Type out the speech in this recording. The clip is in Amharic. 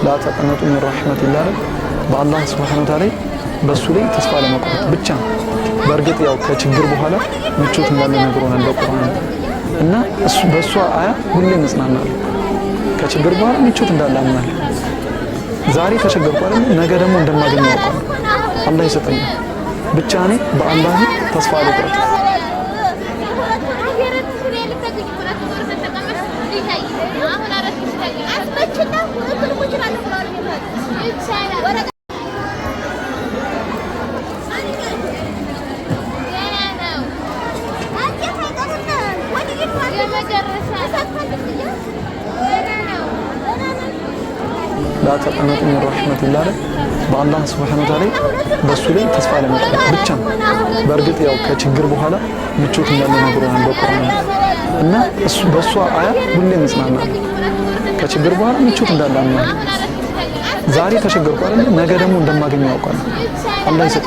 لا تقنطوا من رحمة الله በአላህ سبحانه وتعالى በሱ ላይ ተስፋ ለመቁረጥ ብቻ ነው። በእርግጥ ያው ከችግር በኋላ ምቾት እንዳለ ነግሮናል በቁርአን እና እሱ በእሷ አያ ሁሌም እጽናናለሁ። ከችግር በኋላ ምቾት እንዳለ አምናለሁ። ዛሬ ተቸገርኩ አይደል፣ ነገ ደግሞ እንደማገኘው አውቃለሁ። አላህ ይሰጠኛል። ብቻ እኔ በአላህ ተስፋ አልቁረጥ። لا تقنطوا من رحمة الله በአላህ سبحانه وتعالى በሱ ላይ ተስፋ ለመቁረጥ ብቻ ነው። በእርግጥ ያው ከችግር በኋላ ምቾት እንዳለ ነግሮናል በቁርአን እና እሱ በእሷ አያ ሁሌም እጽናናለሁ። ከችግር በኋላ ምቾት እንዳለ አምናለሁ። ዛሬ ተቸገርኩ አይደል፣ ነገ ደግሞ እንደማገኘው አውቃለሁ። አላህ ይሰጠኛል።